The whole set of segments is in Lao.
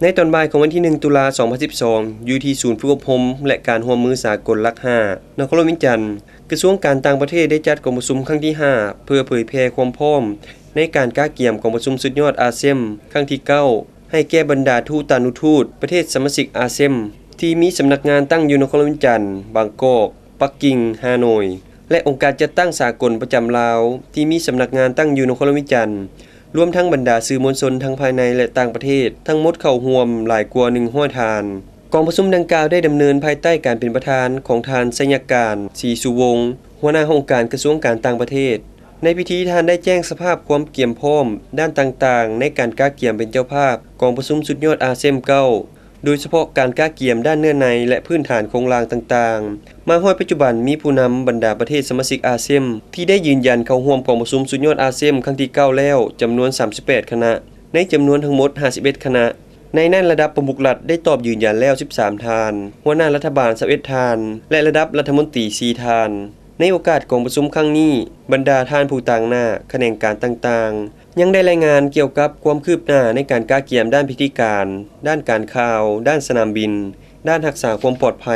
ໃນຕອນບ່າຍຂອງວັນທີໜຶ່ງ ຕຸລາ ສອງພັນສິບສອງ ຢູ່ທີ່ສູນຝຶກອົບຮົມ ແລະ ການຮ່ວມມືສາກົນຫຼັກຫ້າ ນະຄອນຫຼວງວຽງຈັນ, ກະຊວງການຕ່າງປະເທດໄດ້ຈັດກອງປະຊຸມຄັ້ງທີຫ້າ ເພື່ອເຜີຍແຜ່ຄວາມພ້ອມໃນການກະກຽມກອງປະຊຸມສຸດຍອດອາເຊມຄັ້ງທີເກົ້າ ໃຫ້ແກ່ບັນດາທູຕານຸທູດປະເທດສະມາຊິກອາເຊມ ທີ່ມີສຳນັກງານຕັ້ງຢູ່ນະຄອນຫຼວງວຽງຈັນ, ບາງກອກ, ປັກກິ່ງ, ຮ່າໂນ້ຍ ແລະ ອົງການຈັດຕັ້ງສາກົນປະຈຳລາວ ທີ່ມີສຳນັກງານຕັ້ງຢູ່ນະຄອນຫຼວງວຽງຈັນ, ລວມທັງບັນດາສື່ມວນຊົນທັງພາຍໃນ ແລະ ຕ່າງປະເທດ ທັງໝົດເຂົ້າຮ່ວມຫຼາຍກວ່າໜຶ່ງຮ້ອຍທ່ານ. ກອງປະຊຸມດັ່ງກ່າວໄດ້ດຳເນີນພາຍໃຕ້ການເປັນປະທານຂອງທ່ານ ໄຊຍະການ ສີສຸວົງ ຫົວໜ້າຫ້ອງການກະຊວງການຕ່າງປະເທດ. ໃນພິທີທ່ານໄດ້ແຈ້ງສະພາບຄວາມກຽມພ້ອມດ້ານຕ່າງໆ ໃນການກະກຽມເປັນເຈົ້າພາບກອງປະຊຸມສຸດຍອດອາເຊມເກົ້າ ໂດຍສະເພາະການກະກຽມດ້ານເນື້ອໃນ ແລະ ພື້ນຖານໂຄງລ່າງຕ່າງໆ. ມາຮອດປັດຈຸບັນມີຜູ້ນຳບັນດາປະເທດສະມາຊິກອາເຊມ ທີ່ໄດ້ຢືນຢັນເຂົ້າຮ່ວມກອງປະຊຸມສຸດຍອດອາເຊມຄັ້ງທີເກົ້າແລ້ວ ຈຳນວນສາມສິບແປດຄະນະ ໃນຈຳນວນທັງໝົດຫ້າສິບເອັດຄະນະ. ໃນນັ້ນລະດັບປະມຸກລັດໄດ້ຕອບຢືນຢັນແລ້ວສິບສາມທ່ານ, ຫົວໜ້າລັດຖະບານຊາວເອັດທ່ານ ແລະ ລະດັບລັດຖະມົນຕີສີ່ທ່ານ. ໃນໂອກາດກອງປະຊຸມຄັ້ງນີ້, ບັນດາທ່ານຜູ້ຕາງໜ້າຂະແໜງການຕ່າງໆ ຍັງໄດ້ລາຍງານກ່ຽວກັບຄວາມຄືບໜ້າໃນການກະກຽມດ້ານພິທີການ, ດ້ານການຂ່າວ, ດ້ານສະໜາມບິນ, ດ້ານຮັກສາຄວາມປອດໄພ,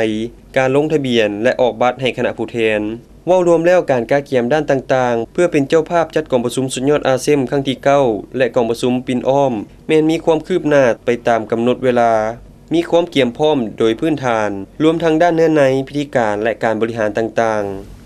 ການລົງທະບຽນ ແລະ ອອກບັດໃຫ້ຄະນະຜູ້ແທນ. ເວົ້າລວມແລ້ວ, ການກະກຽມດ້ານຕ່າງໆ ເພື່ອເປັນເຈົ້າພາບຈັດກອງປະຊຸມສຸດຍອດອາເຊມຄັ້ງທີເກົ້າ ແລະ ກອງປະຊຸມປິ່ນອ້ອມ ແມ່ນມີຄວາມຄືບໜ້າໄປຕາມກຳນົດເວລາ, ມີຄວາມກຽມພ້ອມໂດຍພື້ນຖານ, ລວມທັງດ້ານເນື້ອໃນ, ພິທີການ ແລະ ການບໍລິຫານຕ່າງໆ.